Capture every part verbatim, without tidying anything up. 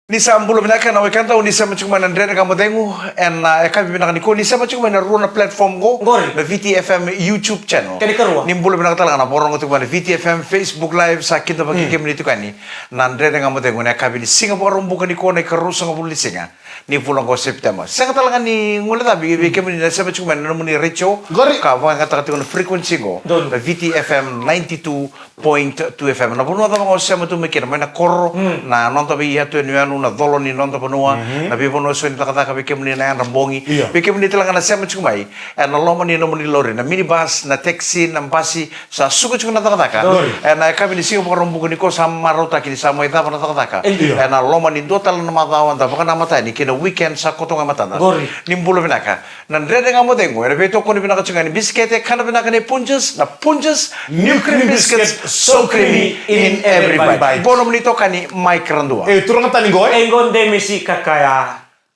Ni sa bula vinaka na wekada, ni sema tiko mai na Dredre Ga Mo Cegu ena, ah, yakavi vinaka nikua. Ni sema tiko mai na rua na platform qo. Qori. Na Viti F M YouTube channel. Kena ikarua. Ni bula vinaka tale ga na vakarorogo tiko mai na Viti F M Facebook Live, sa kidavaki kemuni tiko yani na Dredre Ga Mo Cegu ena yakavi ni siga Vakaraubuka nikua, na ikaruasagavulu ni siga ni vula qo o September. Sega tale ga ni guilecavi vei kemuni na sema tiko mai na nomuni retio. Qori. Ka vakayagataka tiko na frequency qo. Donu. Na Viti F M ninety-two point two F M. Na vanua cava ga o sema tu mai kina, mai na koro, na noda veiyatu yanuyanu, na colo ni noda vanua, na veivanua eso ni cakacaka, vei kemuni na yadra bogi, io, vei kemuni tale ga na sema tiko mai ena loma ni nomuni lori, na minibus, na taxi, na basi, sa suka tiko na cakacaka. Donu. Ena yakavi ni siga Vakaraubuka nikua sa marautaki ni sa mai cava na cakacaka. Io. Ena loma ni dua tale na macawa da vakanamata yani kei na weekend sa koto ga e matada. Qori. Ni bula vinaka. Na Dredre Ga Mo Cegu ena veitokoni vinaka tiko ga ni bisikete, kana vinaka nei Punjas, na Punjas New Cream Biscuits, so creamy in every bite. Qo nomuni itokani Mike Radua. E, turaga tani qo, e? E, qo Demesi Kakaya.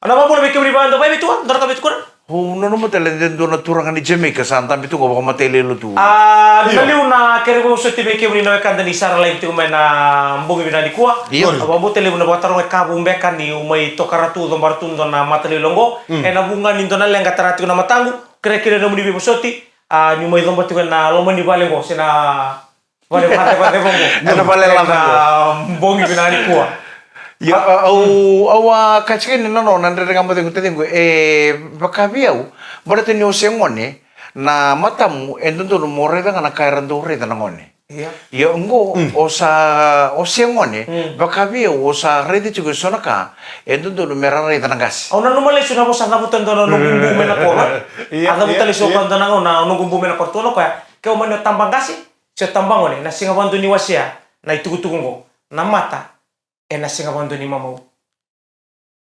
Au na vakabula vei kemuni vaka dau vakaivei tu, dua na ka vei tukuna. Au nanuma tale de dua na turaga ni Jamaica sa dabe tu qo vakamatailalai tu. A, na liu na kere vosoti vei kemuni na wekada ni sara live tiko mai na bogi vinaka nikua. Io. Au vakabauta levu na vakataroga e kavu beka niu mai tokara tu, cobara tu dua na matailalai qo. Ena vuqa ni dua na leqa tara tiko na mataqu, kerekere nomuni veivosoti, a, niu mai coba tiko ena loma ni vale qo, se na vale vakacevaceva qo. Ena vale laca qo. Ena bogi vinaka nikua. Io, a, au, au a kaya tiko ni na nona na Dredre Ga Mo Cegu taciqu, e vaka vei au, baleta ni o se gone, na matamu e dodonu mo raica ga na ka era dau raica na gone. Ia. Ia, qo, o sa, o se gone, vaka vei au, o sa raica tiko eso na ka e dodonu me ra raica na qase. Au nanuma lesu na vosa cavuta dua na noqu bu mai na koro. Ia, a cavuta lesu o koya dua na gauna, o noqu bu mai na koro, tukuna o koya, ke o mani o tabaqase se o tabagone, na sega vakadua ni wasea na itukutuku qo, na mata ena sega vakadua ni mamau.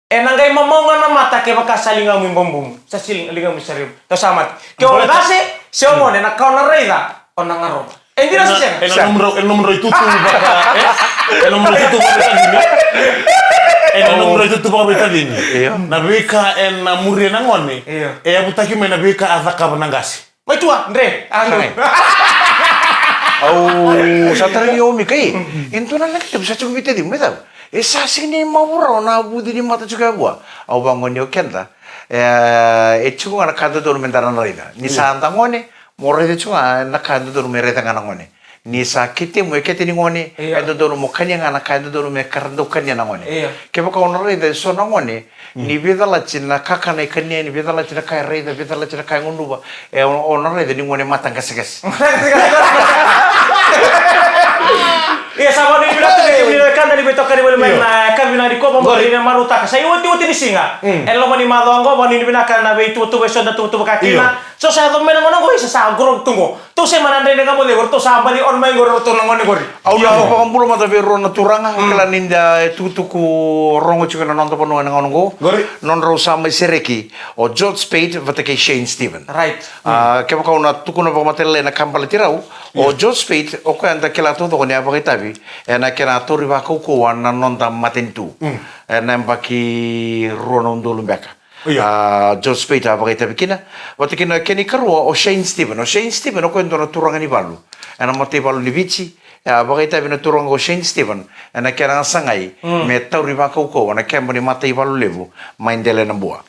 Ena qai mamau ga na mata kevaka sa ligamu i babumu, sa si ligamu i sarimu, sa mate. Ke o qase se o gone, na ka o na raica o na garova. E dina se sega? Ena nomudrau, ena nomudrau itutu vaka, e? Ena nomudrau itutu vakaveitacini. Ena nomudrau itutu vakaveitacini. Io. Na veika ena muria na gone, io, e yavutaki mai na veika a cakava na qase. Mai tua, Dre, a, Dre. Au sa tarogi au, Mika, e dua na leqa levu sa tiko vei taciqu, me cava? E sa sega ni mavoa rawa na vuci ni mata tiko e vua. Au vagone o keda. E, e tiko ga na ka dodonu me da na raica. Ni sa da gone, mo raica tiko ga na ka dodonu me raica ga na gone. Ni sa ketemu e kete ni gone, io, e dodonu mo kania ga na ka e dodonu me ka ra dau kania na gone. Io. Kevaka o na raica eso na gone, ni veicalati na kakana e kania, ni veicalati na ka e raica, veicalati na ka e gunuva, e o, o na raica ni gone mataqaseqase. Ia, sa vakanuinui vinaka tu vei kemuni na wekada ni veitokani voli mai na yakavi vinaka nikua, vakanuinui na marautaka. Sa iotioti ni siga. Mm. E loma ni macawa qo, vakanuinui vinaka na veituvatuva eso da tuvatuvaka kina. Io. So sa yaco mai na gauna qo, isa sa qorogo tu qo. Tou sema na Dredre Ga Mo Cegu, ratou sa baci on mai qori, ratou na gone qori. Au na vakabula mada vei rua na turaga, mm, kila ni da e tukutuku rogo tiko na noda vanua ena gauna qo. Qori. Nodrau sa mai sereki o George Speight vata kei Shane Stephen. Right. A, mm, kevaka au na tukuna vakamatailalai na ka baleti rau, o, yes, George Speight, o koya eda kila taucoko ni a vakaitavi ena kena tauri vakaukauwa na noda matanitu. Mm. Ena yabaki rua na udolu beka. Io. A, George Speight a vakaitavi kina. Vata kina kena ikarua o Shane Stephen. O Shane Stephen o koya e dua na turaga ni valu ena mataivalu ni Viti. A vakaitavi na turaga o Shane Stephen ena kena sagai, mm, me tauri vakaukauwa na keba ni mataivalu levu mai Delainabua.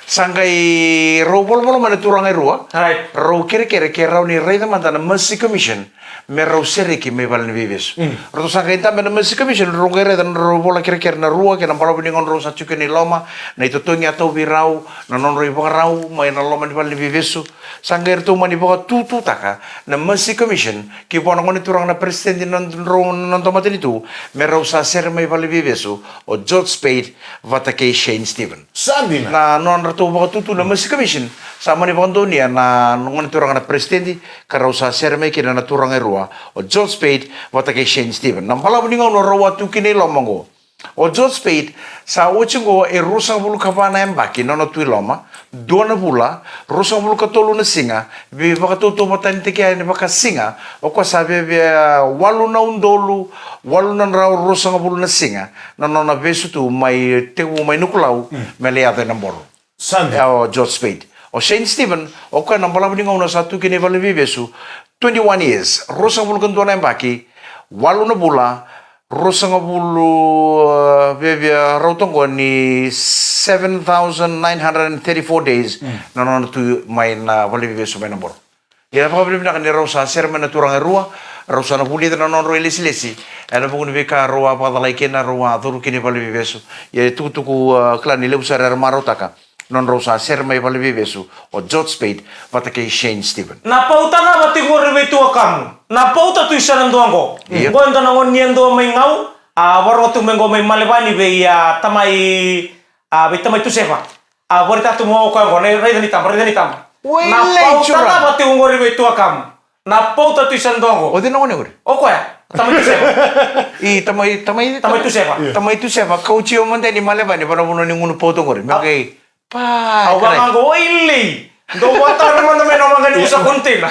Sa qai rau volavola mai na turaga e rua. Right. Rau kerekere ke rau ni raica mada na Mercy Commission me rau sereki mai vale ni veivesu. Mm. Ratou sa qai dabe na Mercy Commission, rau qai raica na nodrau vola kerekere na rua kei na balavu ni gauna rau sa tiko kina i loma, na itotogi a tau vei rau, na nodrau ivakarau mai na loma ni vale ni veivesu. Sa qai ratou mani vakatututaka na Mercy Commission ki vua na gone turaga na peresitedi ni nodrau, noda matanitu, me rau sa sere mai vale ni veivesu o George Speight vata kei Shane Stephen. Sa dina. Na nodratou vakatutu na Mercy Commission, sa mani vakadonuya na gone turaga na peresitedi, ka rau sa sere mai kina na turaga e rua, o George Speight vata kei Shane Stephen. Na balavu ni gauna rau a tu kina i loma oqo, o George Speight sa oti oqo e ruasagavulu ka va na yabaki na nona tu i loma, dua na vula, ruasagavulu ka tolu na siga, veivakatautauvatanitaki yani vakasiga, o koya sa viavia walu na udolu walu na drau ruasagavulu na siga na nona vesu tu mai, tekivu mai Nukulau, mm, me lai yaco e Naboro. Sa dina. E, o George Speight. O Shane Stephen, o koya na balavu ni gauna sa tu kina i vale ni veivesu, twenty-one years, ruasagavulu ka dua na yabaki, walu na vula, ruasagavulu, uh, via, via rauta oqo ni seven thousand nine hundred and thirty-four days na nona tu mai na valeniveivesu mai Naboro. Ia, vakavinavinaka ni rau sa sere mai na turaga e rua, rau sa na vulica na nodrau ilesilesi ena vuku ni veika rau a vakacalai kina, rau a curu kina i valeniveivesu. Ia, e tukutuku, uh, kila ni levu sara era marautaka nodrau sa sere mai valeniveivesu, o George Speight vata kei Shane Stephen. Na pauta cava tiko qori vei tuakamu? Na pauta tu i Senadua oqo. Io. Oqo e dua na gone ni yadua mai Gau, a, vakarogo tu mai qo mai Malevani vei, a, tamai, a, vei tamai Tusefa. A, vakaraitaka tu mai o koya oqo, na raica ni taba, raica ni taba. Oi, na pauta cava tiko qori vei tuakamu? Na pauta tu i Senadua oqo. O cei na gone qori? O koya, tamai Tusefa. I tamai, tamai, tamai Tusefa. Tamai Tusefa, kauti au mada ni Malevani, vanavanua ni gunu pauta qori. Me qai, pa, au vaka qo, oi lei. Dou vata na mada me na vaqa ni usa container.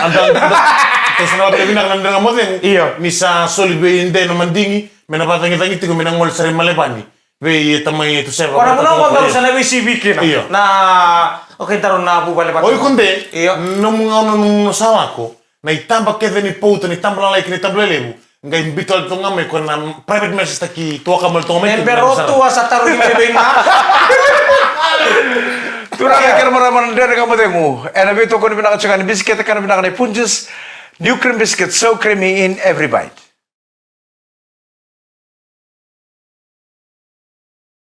Tou sa na vata vinaka na Dredre Ga Mo Cegu. Io. Ni sa soli vei Dei na madigi, me na vatagitagi tiko, me na gole sara i Malevani. Vei tamai Tusefa. Ko na vuna ko daru sa na veisivi kina. Io. Na, okay, daru na vuvale vata. Oi ko De, io, nomu gauna nomu sa lako, na itaba kece ni pauta, na itaba lalai kei na itaba lelevu, qai biuta tale tu ga mai ko na private message taki tuakamu tale tu ga mai. E bero tu a sa tarogi mai vei ga. Turaga kei na marama, na Dredre Ga Mo Cegu ena veitokoni vinaka tiko ga ni bisikete, kana vinaka na Punjas, new cream biscuit, so creamy in every bite.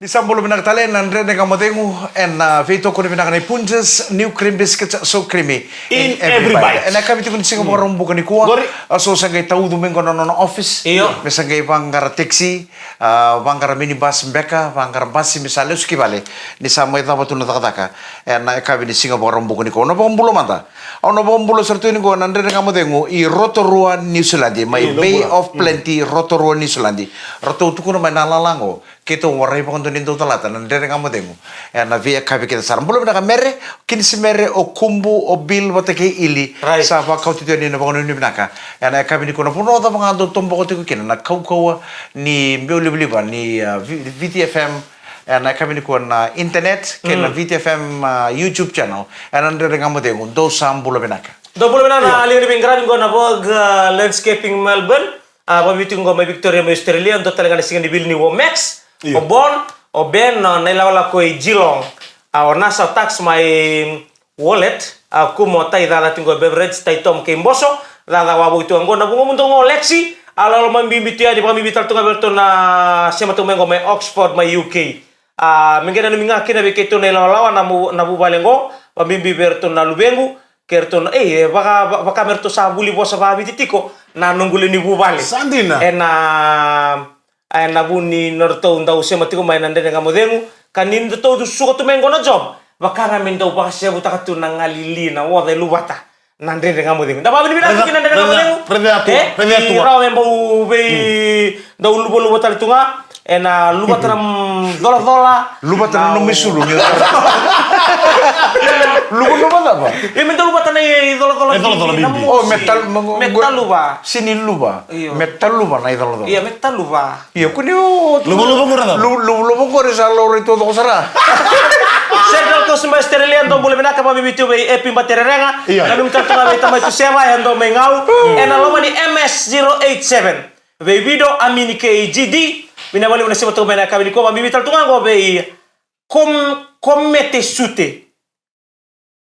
Ni sa bula vinaka tale na Dredre Ga Mo Cegu ena, ah, veitokoni vinaka nei Punjas, new cream biscuits, so creamy in every bite. Ena yakavi tiko ni siga Vakaraubuka nikua, a, so sa qai taucu mai qo na nona office. Io. Me sa qai vaqara taxi, ah, vaqara minibus beka, vaqara basi me sa lesu ki vale. Ni sa mai cava tu na cakacaka ena yakavi ni siga Vakaraubuka nikua. Au na vakabula mada. Au na vakabula sara tu yani qo na Dredre Ga Mo Cegu i Rotorua, Niusiladi, mai Bay of Plenty, Rotorua, Niusiladi. Ratou tukuna mai na lala qo, keitou warai vakadua ni dau calata na Dredre Ga Mo Cegu ena veiyakavi kece sara. Bula vinaka Mere, Kinisi Mere, o Kubu, o Bill vata kei Ili. Sa vakauti tu yani na vakanuinui vinaka ena yakavi nikua. Na vanua cava ga dou toboka tiko kina na kaukauwa ni biau livaliva ni, ah, V-, VTFM, ena yakavi nikua na internet kei na VTFM, ah, YouTube channel, ena Dredre Ga Mo Cegu. Dou sa bula vinaka. Dou bula vinaka na liga ni veiqaravi qo na Vogue, ah, Landscaping Melbourne. Ah, vakabibi tiko qo mai Victoria, mai Australia, dua tale ga na siga ni vili ni Womex. Io. O Bon, o Ben, ah, na ilakolako i Geelong. Ah, o Nasa, o Tax mai Wallet, ah, Kumo, Tai, Caca tiko qo, Beveridge, Tai Tom kei Boso, Caca, Wavoki tu qo, na vugomu dou qo Lexi, ah, lolo mai bibi tu yani, vakabibi tale tu ga vei ratou na sema tu mai qo mai Oxford, mai U K. Ah, me qai nanumi ga kina vei keitou na ilawalawa na mu-, na vuvale qo, vakabibi vei ratou na luvequ, kei ratou na, ei, e vaka, va-, vaka me ratou sa vuli vosa vakaviti tiko na noqu lewe ni vuvale. Sa dina. Ena, ena vu ni nodratou dau sema tiko mai na Dredre Ga Mo Cegu, ka ni nodratou suka tu mai qo na job, vaka ga me dau vakasevutaka tu na gali li, na oca e luvata na Dredre Ga Mo Cegu. Da vakavinavinaka kina na Dredre Ga Mo Cegu. Raica tu, raica tu. E, ni rawa me bau vei dau luvaluva tale tu ga. Ena luvata na, mm, colacola. Luvata na nomu isulu. Luvaluva cava? Ia, me dau luvata na icolacola. E colacola bibi. O, me tal-, me taluva. Sini luva. Io. Me taluva na icolacola. Ia, me taluva. Ia, kua ni o luvaluva qori cava? Lu-, luvaluva qori sa laurai taucoko sara. Central Coast mai Australia, dou bula vinaka, vakabibi tu vei Epi Batererega. Ia. Nanumi tale tu ga vei tamai Tusefa, e dua mai Gau. Ena loma ni M S zero eight seven. Vei Vido, Amini kei G D, vinaka vakalevu na sema toka mai na yakavi nikua, vakabibi tale tu ga qo vei Kom-, Komete Sute.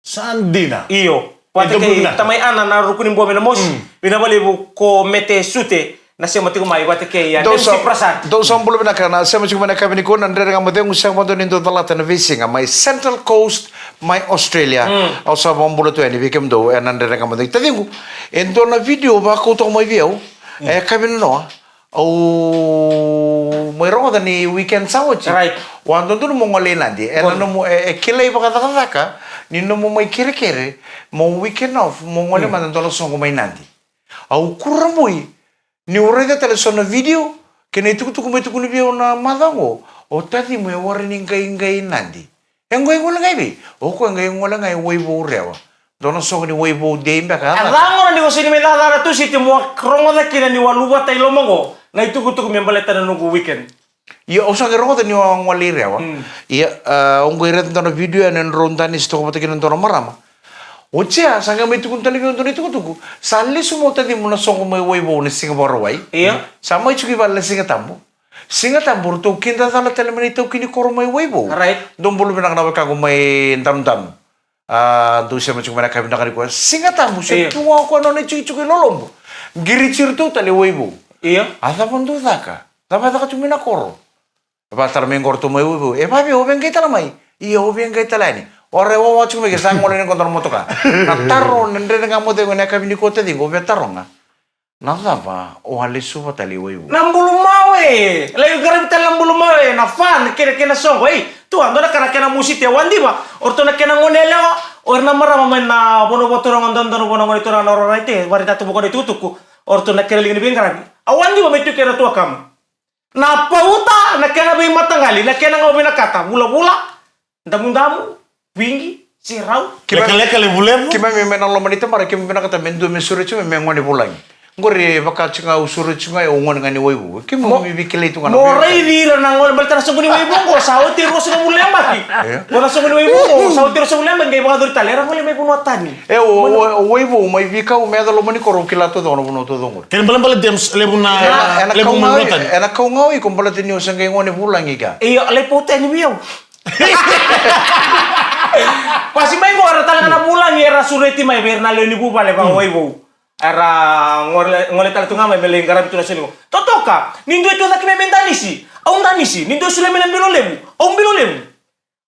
Sa dina. Io. Vata kei tamai Ana na Rukuni Bua mai Namosi, vinaka vakalevu Komete Sute, na sema tiko mai vata kei a Nancy Prasad. Dou sa bula vinaka na sema tiko mai na yakavi nikua na Dredre Ga Mo Cegu, sega vakadua ni dau calata na veisiga mai Central Coast, mai Australia. Au sa vakabula tu yani vei kemudou ena Dredre Ga Mo Cegu. Taciqu, e dua na vidio vakau toka mai vei au. E, yakavi nanoa, au mai rogoca ni weekend sa oti. Right. Au a dodonu mo gole i Nadi. E, na nomu, e, e kilai vakacakacaka ni nomu mai kerekere mo weekend off, mo gole mada dua na soqo mai Nadi. Au kurabui niu raica tale so na vidio kei na itukutuku mai tukuni vei au na macawa oqo, o tacimu e warani qai, qai Nadi. E qai gole ga i vei? O koya e qai gole ga i Waivou, Rewa. Dua na soqo ni Waivou Day beka. A ca gona ni o sega ni mai cakacaka na Tusiti, mo rogoca kina niu a luvata i loma qo na itukutuku me baleta na noqu weekend. Ia, au sa qai rogoca niu a gole i Rewa. Ia, a, au qai raica dua na vidio ena nodrau danisi toka vata kei na dua na marama. Oti ya, sa qai mai tukuna tale vei au dua na itukutuku. Sa lesu mai o tacimu na soqo mai Waivou na siga Vakarauwai. Io. Sa mai tiko i vale na Siga Tabu. Siga Tabu, ratou kidacala tale mai na itaukei ni koro mai Waivou. Right. Dou bula vinaka na wekaqu mai Danudanu. A, dou sema tiko mai na yakavi vinaka nikua. Siga Tabu, se tu ga o koya na nona itikotiko i lolobu. Qiriti iratou tale i Waivou. Io. A cava dou caka? Cava e caka tiko mai na koro? E vakatara mai qo ratou mai Waivou. E vavei, o via qai tala mai? Ia, o via qai tala yani? O rai wawa tiko mai ke sa gole ni qo dua na motoka. Na taro, na Dredre Ga Mo Cegu ena yakavi nikua, taciqu, o via taroga. Na cava o a lesuva tale i Waivou? Na bulumawe! Lai qaravi tale na bulumawe, na fan, kena, kena soqo, ei. Tua, dua na ka na kena musiti, e wadiva. O ratou na kena gone yalewa, o ira na marama mai na vanua vakaturaga, dua, dua na vanua gone turaga na Ororaite, Varetatu, vaka na itukutuku. O ratou na kena liga ni veiqaravi. A wadiva me tu kena tuakama. Na pauta, na kena veimataqali, na kena gau vinakata, vulavula, damudamu, vigi, sirau. Keimami, lekaleka, levulevu. Keimami mai na loma ni tabara, keimami vinakata me dua me sureti mai me gone vulagi. Qori vaka tiko ga au sureti ga, au gone ga ni Waivou. Keimami veikilai tu ga na mo veiwekani. Raici ira na gone, baleta na soqo ni Waivou qo, sa oti e ruasagavulu na yabaki. Io. Qo na soqo ni Waivou qo, sa oti e ruasagavulu na yabaki, qai vakayacori tale. Era gole mai vanua tani. E, o, o, o Waivou, mai veikau me yaco loma ni koro, au kila taucoko na vanua taucoko qori. Kena balebale James, levu na, ena, ena levu kau mai ga, vanua tani. Ena kau ga o iko baleta ni o sa qai gone vulagi ka. Io, lai pauta yani vei au. Vasi mai qo era tale ga na vulagi era sureti mai vei ira na lewe ni vuvale vaka Waivou. Era gole, gole tale tu ga mai me lai qaravi tu na soni qo. Totoka, ni dua e tu cake mai me danisi, au danisi. Ni dua e solia mai na bilo levu, au bilo levu.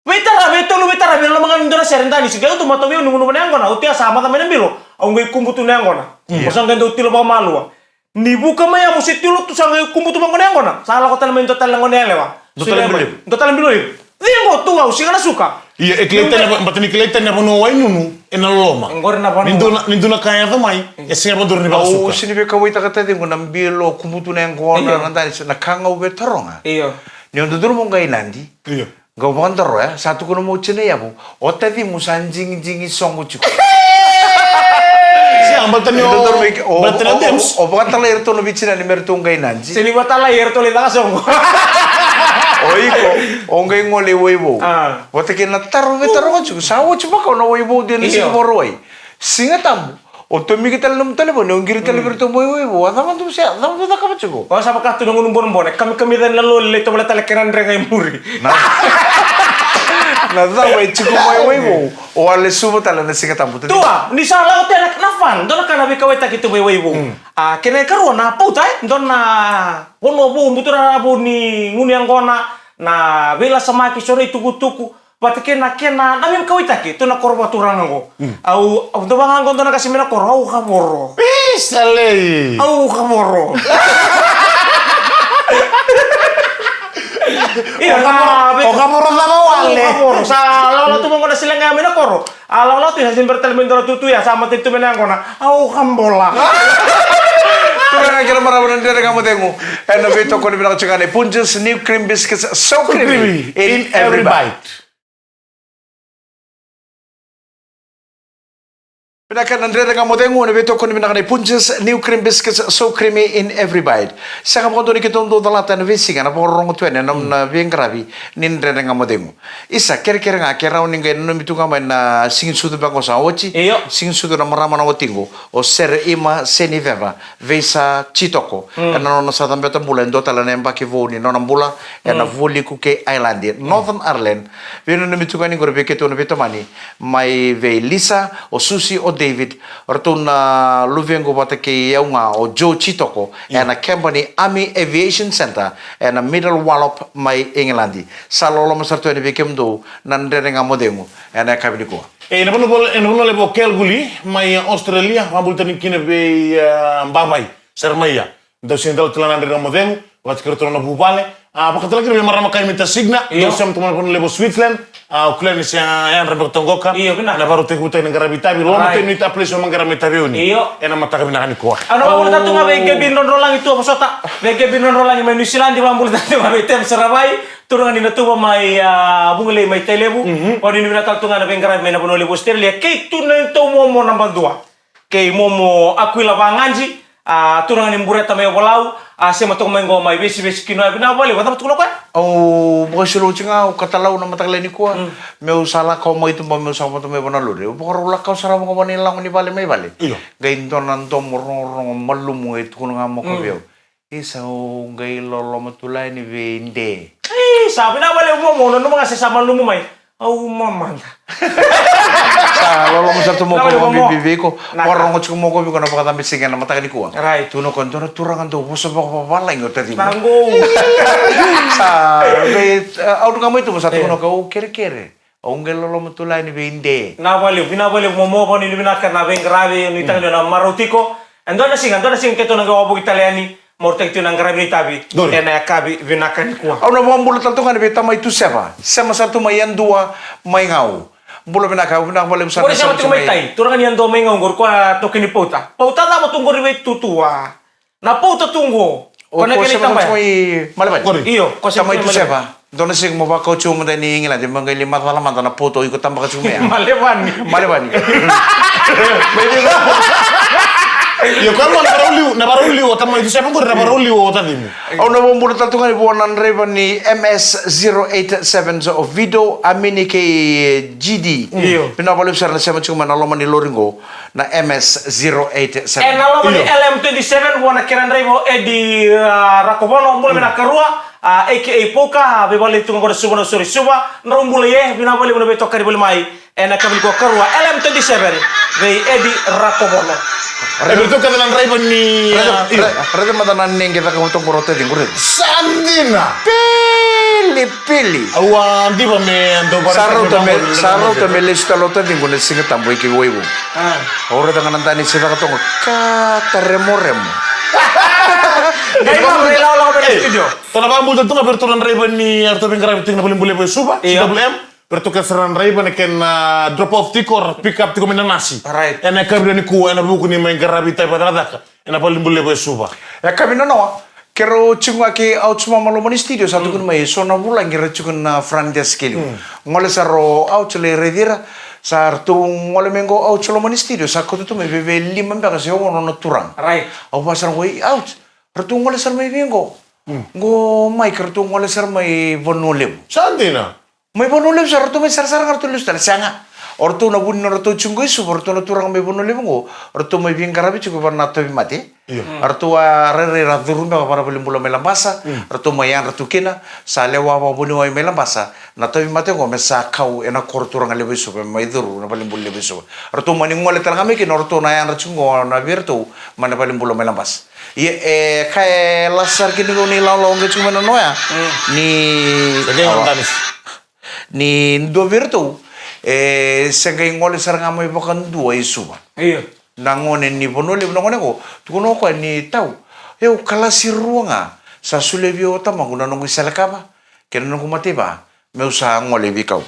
Veitara, veitolu, veitara, vei loma ga ni dua na sere danisi. Qai au tu matau vei au ni gunuva na yaqona, oti ya sa maca mai na bilo. Au qai kubu tu na yaqona. Io. Au sa qai dau tilo vakamalua. Ni vuka mai ya mo se tilo tu, sa qai kubu tu vaqo na yaqona. Sa lako tale mai dua tale na gone yalewa. Dua tale bilo levu. Dua tale bilo levu. Ciqo tu au, siga na suka. Io, e kilai tani, baleta ni kilai tani na vanua o Wainunu ena loloma. Qori na vanua. Ni dua na, ni dua na ka e yaco mai, e sega vakadua ni vakasuka. Au sega ni veikauwaitaka, taciqu, na bilo, kubu tu na yaqona, na danisi, na ka ga au via taroga. Io. Ni o dodonu mo qai Nadi. Io. Qai vakadaroya, sa tukuna mai o tinai yavu, o tacimu sa digidigi soqo tiko. Sa baleta ni o, baleta ni o, o, o vakatalai iratou na veitinani me ratou qai Nadi. Se ni vakatalai iratou lai caka soqo. O iko, o qai gole i Waivou. A. Vata kei na taro veitaroga tiko, sa oti vaka o na Waivou de na siga Vakarauwai. Siga Tabu, o tomiki tale nomu talevoni, o qiri tale vei iratou mai Waivou, a cava dou se, a cava dou cakava tiko? O sa vaka tu na gunu bonobone, kamikamica na loli, lai tovolea tale kena drega i muri. Na, na cava e tiko mai Waivou, o a lesuva tale na Siga Tabu. Tua, ni sa lako tale na fan, dua na ka na veikauwaitaki tu mai Waivou. Mm. A, kena ikarua na pauta, e, dua na vanua vou, buturara vou ni gunu yaqona, na veilasamaki, so na itukutuku, vata kei na kena, na veikauwaitaki tu na koro vakaturaga qo. Mm. Au, au dau vaka qo dua na qase mai na koro, au kavoro. Isa lei. Au kavoro. Io, o kavoro, na vei-, o kavoro cava wale? Au kavoro. Sa lawalawa tu mai qo na siga ya mai na koro. A lawalawa tu, sa sibera tale mai dua na tutu ya, sa matani tu mai na yaqona. Au kabola. Turaga kei na marama, na Dredre Ga Mo Cegu ena veitokoni vinaka tiko ga nei Punjas New Cream Biscuits, so creamy in every bite. Vinaka, na Dredre Ga Mo Cegu ena veitokoni vinaka nei Punjas New Cream Biscuits, so creamy in every bite. Sega vakadua ni keitou dau calata ena veisiga, na vakarorogo tu yani ena nomuna veiqaravi ni Dredre Ga Mo Cegu. Isa, kerekere ga ke rawa ni qai nanumi tu ga mai na siga ni sucu beka qo sa oti. Io. Siga ni sucu na marama na watiqu, o Sere Ima Seniveva Veisa Titoko. Mm. Ena nona sa cabeta bula e dua tale na yabaki vou ni nona bula ena Vualiku kei Ireland, Northern Ireland. Veinanumi tu ga ni qori vei keitou na veitamani, mai vei Lisa, o Susi, o David, o ratou na luvequ vata kei au ga, o Joe Titoko, ena keba ni Army Aviation Centre ena Middle Wallop mai Igiladi. Sa loloma sara tu yani vei kemudou na Dredre Ga Mo Cegu ena yakavi nikua. E, ena vanua, ena vanua levu o Kalgoorlie mai Australia, vakabula tani kina vei, e, Bavai Seremaia. Dau sega ni dau tala na Dredre Ga Mo Cegu vata kei iratou na vuvale. A, vakatale kina vei marama kai Mita Signa. Io. Dau sema tu mai na vanua levu o Switzerland. A, au kila ni se yadra beka toka qo. Io, vinaka. Na vakarau tekivutaki na qaravi itavi, loma, right, tei ni ta place ma qaravi itavi oni. Io. Ena mataka vinaka nikua. Au na vakabula tale tu ga vei Gabi Drodrolagi, tu a vosota. Vei Gabi Drodrolagi mai New Zealand, vakabula tale tu ga vei Tem Saravai. Turaga ni Natuva mai, a, Vugalei mai Tailevu. Mhm. Au nuinui vinaka tale tu ga na veiqaravi mai na vanua levu Australia. Kei tu na neitou momo naba dua. Kei momo Akuila Vagaji, A, turaga ni Bureta mai Ovalau, a, sema toka mai qo mai veisivesi kina, vinaka vakalevu, a cava tukuna o koya? Au vakaisulu oti ga, au katalau na mataka lailai nikua. Mm. Meu sa lako mai tuba, meu sa vata mai vanua lori. Au vakarau lako sara vaka vani lago ni vale mai vale. Io. Qai dua na domo rogorogo malumu e tukuna ga mo Mm. koya vei au. Isa, au qai loloma tu lai ni vei De. Isa, vinaka vakalevu momo, nanuma ga se sa malumu mai. Au mamada. Sa loloma sara tu mo Vinaka koya vakalevu, momo. Bibi vei iko. Naka. Vakarorogo tiko mo koya vei iko na vakacabe siga ena mataka nikua. Right. Tukuna o koya dua na turaga dau vosa vakavavalagi o tacimu. Naqo. Sa, qai, e, au ga mai tu, sa tukuna o koya, au kerekere. Au qai loloma tu lai ni vei De. Vinaka vakalevu, vinaka vakalevu momo, vakanuinui vinaka na veiqaravi, nuitaka ni o na marau tiko. E dua na siga, dua na siga keitou na qai wavoki tale yani, marautaki tiko na qaravi ni itavi. Donu. Ena yakavi vinaka nikua. Au na vakabula tale tu ga ni vei Tamai Tuseva. Sema sara tu mai Yadua mai Gau. Bula vinaka, vinaka vakalevu sara. Qori na sema sema tiko mai mai. Tai. Turaga ni Yadua mai Gau, qori koya toki ni pauta. Pauta cava tu qori vei Tutua? Na pauta tu qo. O, ko na ko kena sema tabaya. Ko i Malevani. Io, ko sema Tamai ko i Malevani. Tuseva. Dua na siga mo vakau tiko mada ni Igiladi, mo qai lai macala mada na pauta o iko tabaka tiko mai ya. Malevani. Malevani. Io, ko na varau liu, na varau liu o Tamai Tuseva, ko na varau liu o tacimu. Au na vakabula tale tu ga ni vua na draiva ni M S zero eight seven o Vido, Amini kei G D. Io. Vinaka vakalevu sara na sema tiko mai na loma ni lori qo. Na M S zero eight seven. E na loma ni Io. L M twenty seven, vua na kena draiva o Eddie, a, Rakovono, bula vinaka karua, a, A K A Poka, a, veivakalei tu ga qo na Suva na Sori Suva, drau bula e, vinaka vakalevu na veitokani voli mai, e na yakavi nikua karua, L M twenty seven, vei Eddie Rakovono. E vei tu kece na draiva ni, a, Raica, io. Ra-, raica mada na nege caka vata qo o taciqu, raica. Sa dina. Pili. Pili. Au a diva me dau vara Sa rauta me, sa rauta me lesu tale o taciqu na Siga Tabu i Vaivu. A. Au raica ga na dani se caka toga ka taremoremo. Qai vaka me lawalawa mai na studio. Tou na vakabula tu ga vei iratou na draiva ni, a, ratou veiqaravi tiko na valenibula levu e Suva, Io. C W M. Vei iratou kece sara na draiva na kena, a, drop off tiko, ra pick up tiko mai na nasi. Right. Ena yakavi nikua, ena vuku ni mai qaravi itavi vakacakacaka. Ena valenibula levu e Suva. E yakavi nanoa, keirau tiko ga kei Ouch Mama loma ni studio, sa tukuni mai, so na vulagi ra tiko na front desk e liu. Gole sara o Ouch lai raici ira, sa ratou gole mai qo Ouch loma ni studio, sa kauta tu mai vei, vei lima beka se ono na turaga. Right. Au vaka sara qo, "Ei, Ouch, ratou gole sara mai vei qo." Qo mai, ka ratou gole sara mai Vanua Levu. Sa dina. Mai Vanua Levu sara, ratou mai sarasara ga ratou lesu tale, sega. O ratou na vu ni nodratou tiko qo i Suva, o ratou na turaga mai Vanua Levu qo, o ratou mai veiqaravi tiko vaka na tauvimate. Io. A ratou a rairai ra curu beka vaka na valenibula mai Labasa, ratou mai yadra tu kina, sa lewa vakavuniwai mai Labasa, na tauvimate qo me sa kau ena koro turaga levu i Suva, me mai curu na valenibula levu i Suva. Ratou mani gole tale ga mai kina, o ratou na yadra tiko qo na vei iratou, mai na valenibula mai Labasa. Ia, e, ka e lasa sara kina ni lawalawa qai tiko mai na noya. Ni Sa qai awa. Ni dua vei iratou, e, se qai gole sara ga mai vakadua i Suva. Io. Na gone ni Vanua Levu na gone qo, tukuna o koya ni tau. Au kalasi rua ga, sa solia vei au o tamaqu na noqu isalakava, kei na noqu mataiva, meu sa gole veikau.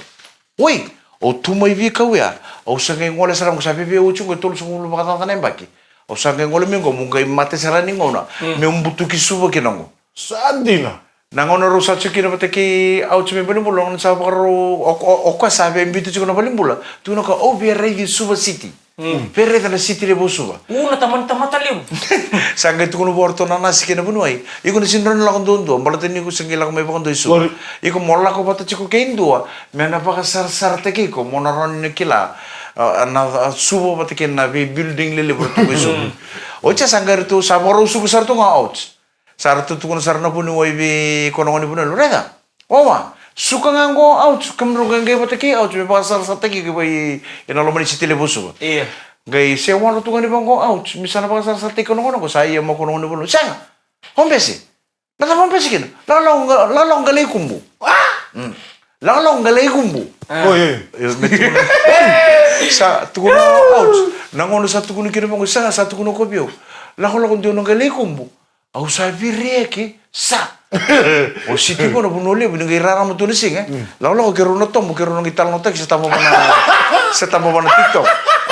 Oi, au tu mai veikau ya, au sa qai gole sara ga, au sa vevei oti qo e tolusagavulu vakacaca na yabaki. Au sa qai gole mai qo, meu qai mate sara ni gauna, meu butuki Suva kina qo. Sa dina. Na gauna rau sa tiko kina vata kei Ouch mai valenibula, na gauna sa vakarau, o, o, o koya sa via biuta tiko na valenibula. Tukuna o koya, au via raici Suva City. Via raica na city levu o Suva. U na tamani tamata levu. Sa qai tukuna vua o ratou na nasi kei na vuniwai. Iko na sega ni rawa ni lako duadua, baleta ni iko se qai lako mai vakadua i Suva. Iko mo lako vata tiko kei dua, me na vakasarasarataki iko, mo na rawa ni na kila, a, na, a, Suva vata kei na vei building lelevu ratou qo i Suva. Oti sa qai ratou sa vakarau suka sara tu ga Ouch. Sa ratou tukuna sara na vuniwai vei koya na gone ni Vanua Levu, raica. Wawa, suka ga qo Ouch, kemudrau qai qai vata kei Ouch, me vakasarasarataki iko vei, ena loma ni city levu o Suva. Io. Qai se wadrau tu ga ni vaqo Ouch, me sa na vakasarasarataki koya na gone qo, sa ia mai koya na gone ni Vanua Levu. Sega, o bese. Na cava o bese kina? Lako, lako, lako, lako qai lai kubu. A? Mm. Lako, lako qai lai kubu. A. Oi, oi. Io, me tukuna. Sa tukuna o Ouch. Na gauna sa tukuna kina vaqo, sega, sa tukuna o koya vei au. Lako, lako, deu na qai lai kubu. Au sa viriaki, sa. O city qo na Vanua Levu, ni qai rarama tu na siga, e. Lakolako keirau na tobo, keirau na qai talanoataki, se taba vana, se taba vana TikTok.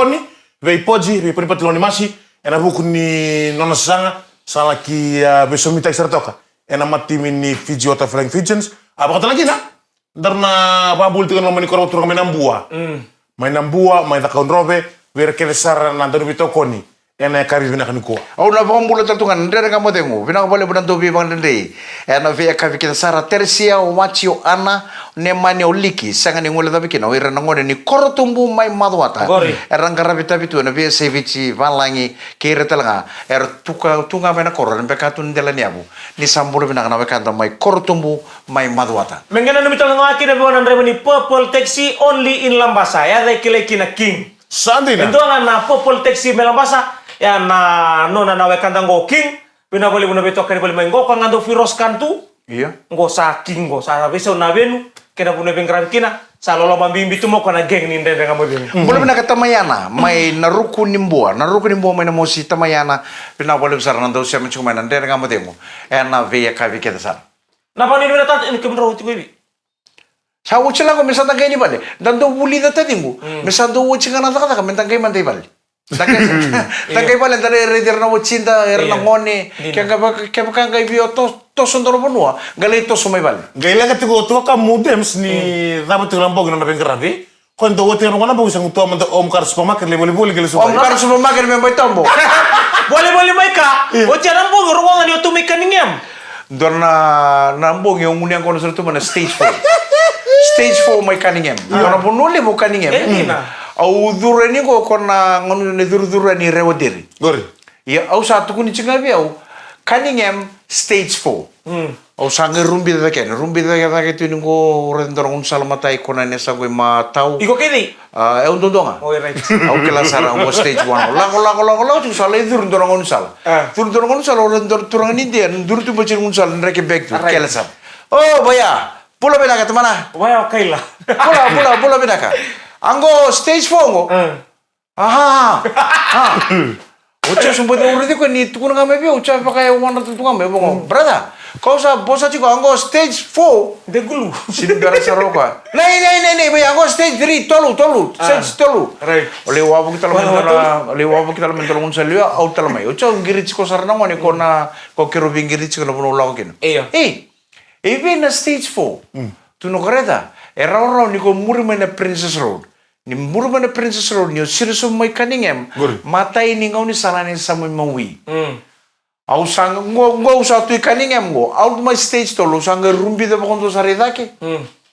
Poni, vei Poji, vei Poni Pati Loni Masi, ena vuku ni nona sasaga, sa laki, ah, veisomitaki sara toka ena matimi ni Fiji Water Flying Fijians. A vakatala kina, daru na vakabula tiko na loma ni koro vakaturaga mai Nabua. Mai Nabua, mai Cakaudrove, vei ira kece sara na dauniveitokoni ena yakavi vinaka nikua. Au na vakabula tale tu ga na Dredre Ga Mo Cegu. Vinaka vakalevu na dau veivakadredrei ena veiyakavi kece sara. Teresia, o Waji, o Ana, o Nemani, o Liki, sega ni guilecavi kina o ira na gone ni Korotubu mai Macuata. Qori. Era qaravi tavi tu ena veiyasai Viti, valagi, kei ira tale ga era tuka tu ga mai na koro, era beka tu ni dela ni yavu. Ni sa bula vinaka na wekada mai Korotubu, mai Macuata. Me qai nanumi tale ga kina vei au na draiva ni Purple Taxi, only in Labasa. E yaca e kilai kina King. Sa dina. E dua ga na Purple Taxi mai Labasa, ya na nona na wekada qo King. Vinaka vakalevu na veitokani voli mai qo, ko ga dau firos kan tu. Ia. Qo sa King qo, sa veisau na venu, kei na vanua e veiqaravi kina, sa loloma bibi tu mai ko na gang ni Dredre Ga Mo Cegu. Bula vinaka tamai Ana, mai Naruku ni Bua, Naruku ni Bua mai Namosi tamai Ana, vinaka vakalevu sara na dau sema tiko mai na Dredre Ga Mo Cegu ena veiyakavi kece sara. Na vakanuinui na tata, ena kemudrau tiko i vei? Sa oti lako me sa da qai ni vale. Da dau vulica taciqu. Mm. Me sa dau oti ga na cakacaka, me da qai mada i vale. Da qai, da qai vale, da raici ira na otida, ira na gone. Dina. Kevaka, kevaka qai via to-, toso dua na vanua, qai lai toso mai vale. Qai leqa tiko tu ka mu Dems ni cava tiko na bogi nona veiqaravi. Ko dau oti ga na bogi sa gutuva mada o Mukara Supermarket, lai volivoli, qai lai subai. O Mukara Supermarket me bai tobo. Volivoli mai ka, oti ga na bogi, rogoca ni o tu mai Cunningham. Dua na, na bogi au gunu yaqona sara tu mai na stage four. Stage four mai Cunningham. Io. Dua na vanua levu o Cunningham. E, dina. Au curu yani qo ko na gauna ni curucuru yani Rewa Dairy. Qori. Ia au sa tukuni tiko ga vei au, Cunningham, stage four. Au sa qai rubica cake, na rubica cake tu ni qo, au raica dua na gaunisala matai, kona ni sa qai matau. Iko kece? A, e au duadua ga. Oi, right. Au kila sara, qo stage one. Lako, lako, lako, lako, tiko sa lai curu dua na gaunisala. A. Curu dua na gaunisala, au raica dua na turaga ni Idia, duri tu bati na gaunisala, dreke bag tu, right, kele sara. O, baya, bula vinaka tamana. Baya, o kaila. Bula, bula, bula vinaka. A qo stage four qo. A. Aha. A. Oti au sa bau raici koya ni tukuna ga mai vei au, au sa vaka e wonder tu ga mai vei au. Brother, kau sa vosa tiko a qo stage four. De gulu. Sini bera sara o koya. Nei, nei, nei, nei, vei a qo stage three, tolu, tolu, stage tolu. Right. O lai wavoki tale mai dua na, o lai wavoki tale mai dua na gaunisala, au tale mai. Oti au qiri tiko sara na gone ko na, ko keirau veiqiri tiko na vanua au lako kina. Io. Ei, e vei na stage four? Tu na ko raica, e rawarawa ni ko muri mai na Princes Road. Ni muri mai na Princes Road, ni o siro sobu mai Cunningham, matai ni gaunisala ni sa mai Maui. Au sa qo, qo au sa tu i Cunningham qo, out mai stage tolu, au sa qai rubica vakadua sara i cake.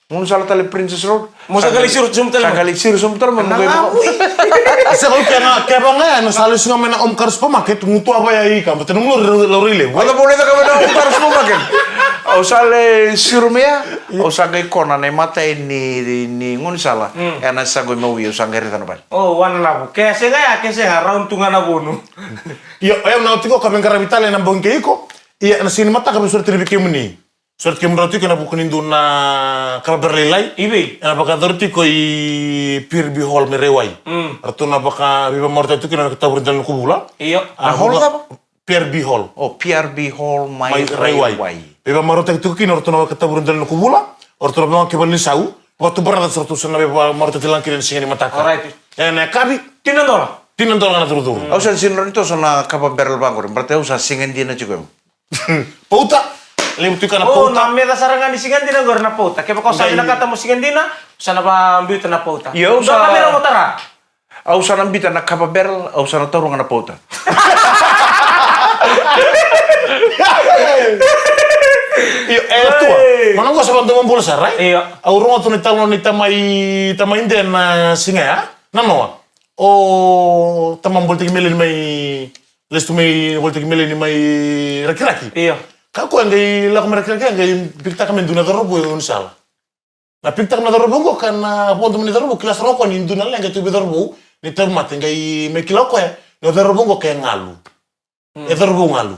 Gaunisala tale Princes Road. Mo sa qai lai siro sobu tale mai. Sa qai lai siro sobu tale mai, mo qai vaka. Sa qai kena, kevaka ga ya, na sa lesu ga mai na Omkara Supermarket, gutuva ya i ka, baleta na nomu laurai levu. Au sa lai caka mai na Omkara Supermarket. Au sa lai siro mai ya, au sa qai kona na imatai ni, ni gaunisala. Ena sa qai Maui, au sa qai raica na vale. O, wana na vo. Ke sega ya, ke sega, round tu ga na vonu. Io, e, au na tiko ka veiqaravi tale na bogi kei iko. Ia, na siga ni mataka vei sureti ni vei kemuni. Sureti kemudrau tiko ena vuku ni dua na kava bera lailai. I vei? Ena vakayacori tiko i P R B Hall mai Raiwai. Ratou na vaka, veivakamarautaki tiko na Weka Tavura ni Dela ni Kuvula. Io. A, na hall cava? P R B Hall. O, P R B Hall mai Raiwai. Veivakamarautaki tiko kina o ratou na Weka Tavura ni Dela ni Kuvula. O ratou na vaka kei vale ni sau. Vakatubura na ratou sa na veivakamarautaki tale ga kina ena siga ni mataka. Alright. Ena yakavi. Tini na dola. Tini na dola ga na curucuru. Au sa sega ni rawa ni toso na kava barrel vaqori, baleta au sa siga dina tiko. Pauta. Levu tiko na pauta. O, na meca sara ga ni siga dina qori na pauta. Kevaka o sa vinakata mo siga dina, sa na vabiuta na pauta. Io, au sa na meca mo tara. Au sa na biuta na kava barrel, au sa na taura ga na pauta. Io, e, tua. Mana qo sa vakadomobula sara, e? Io. Au rogoca tu na italanoa ni tamai, tamai Dea na siga ya. Na noa. O tama volitaki meleni mai, lesu tu mai volitaki meleni mai Rakiraki. Io. Ka koya qai lako mai Rakiraki, qai pikitaka mai dua na cauravou e gaunisala. Na pikitaka na cauravou qo, ka na vodo mai na cauravou, kila sara o koya ni dua na leqa tu vei cauravou ni tauvimate, qai mai kila o koya ni o cauravou qo ke galu. E cauravou galu.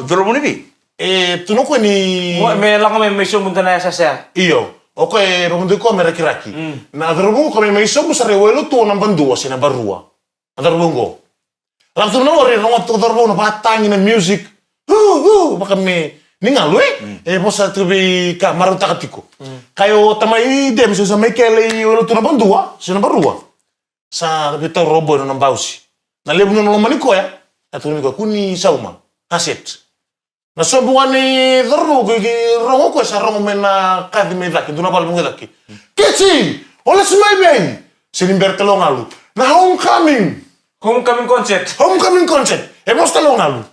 Cauravou ni vei? E tukuna o koya ni me lako mai, mai sobu dua na yasayasa. Io. O koya e vakadua o koya mai Rakiraki. Na cauravou qo ka mai, mai sobu sara e wailotu o naba dua se naba rua. Na cauravou qo. Lako tu na wari, rogoca tu o cauravou na vakatagi na music. Hu, hu, vaka me ni galu, e? E vosa tu vei ka marautaka tiko. Ka o tamai Dea me sa mai kele i wailotu naba dua se naba rua. Sa veitaura o Boy na nona bausi. Na levu na nona lomani koya, a tukuna vei koya, kua ni sauma. A set. Na sobu ga ni cauravou qo, qai rogo koya, sa rogo mai na kaci mai cake, dua na vale mai cake. Keci! O lesu mai vei? Sega ni bera tale o galu. Na homecoming! Homecoming concert. Homecoming concert. E vosa tale o galu.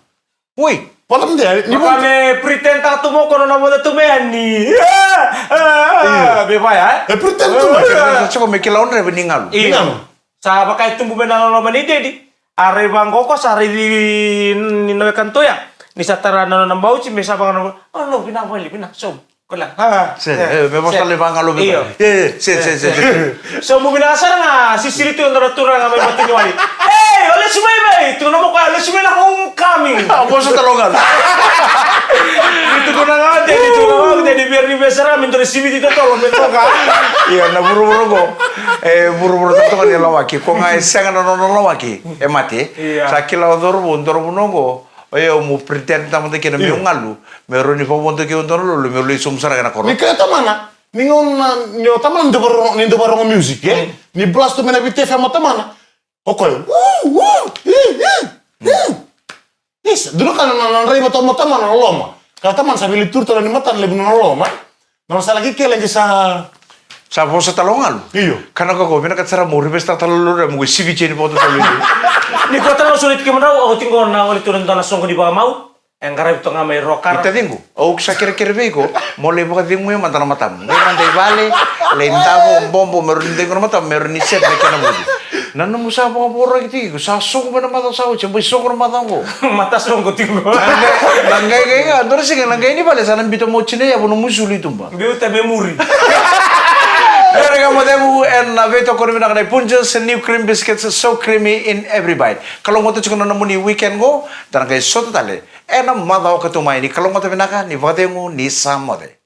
Oi, vata mada, ni vaka me pretend taka tu mai o koya na vodo tu mai yani. Ah, ah, ah, me vaya, e? E pretend tu mai. Sa soko me kila o draiva ni galu. Io. Ni galu. Sa vaka e tubu mai na loloma ni dedi. A rai vaqo o koya, sa raici ni na wekana tu ya. Ni sa tara na nona bauci, me sa vaka na, oh, no, vinaka vakalevu, vinaka, sobu. Kola. Ah, se, eh, me vosa tale vagalu vei. Io. Eh, se, se, se, se. So, mo vinaka sara ga, sisiri tu e dua na turaga mai Mataniwai. Ei, o lesu mai vei? Tukuna mai o koya, o lesu mai na homecoming. Ah, vosa tale o galu. Ni tukuna ga o Dedi, tukuna ga o Dedi, vei ira ni via sara, me dua na siviti totolo me toka. Io, na vuravura qo. E vuravura totoka ni lawaki. Ko ga e sega na nona lawaki, e mate. Io. Sa kila o cauravou, cauravou qo. O yau meu pretend tamata kina meu galu, meu rawa ni vakavodoki au dua na lolo, meu lai sobu sara ga na koro. Ni kaya o tamana, ni gauna, ni o tamana ni dau varogo, ni dau varogo music, e? Ni blast tu mai na Viti F M o tamana. O koya, uu, uu, ii, ii, ii. Isa, dua na ka na, na, na draiva tu mai o tamana na loloma. Ka tamana sa vili turu tale ni matana, levu na loloma. Na sala ki kele qi sa. Sa vosa tale o galu. Io. Ka na ka ko vinakata sara mo reverse tale lori mo sivi jeni voto tale. Ni ko tale o soli tiki mandrau, o tiko na wale tu na dua na soqo ni vakamau. E qaravi toka ga mai rokara. Itaciqu, au sa kerekere vei iko mo lai vakaceguya mada na matamu. Qai mada i vale, lai davo bobo me rawa ni cegu na matamu me rawa ni seti na kena vucu. Na nomu sa vakavorakitaki iko, sa soko mai na macawa sa oti, sa bai soko na macawa oqo. Mata soqo tiko. Na qai, na qai, qai ga, dua na siga na qai ni vale sa na biuta mo tina yavu na musulu i tuba. Biuta me muri. Qai ga mo cegu ena veitokoni vinaka nei Punjas New Cream Biscuits, so creamy in every bite. Kalougata tiko na nomuni weekend qo, da na qai sota tale ena macawa ka tu mai. Ni kalougata vinaka, ni vakacegu, ni sa moce.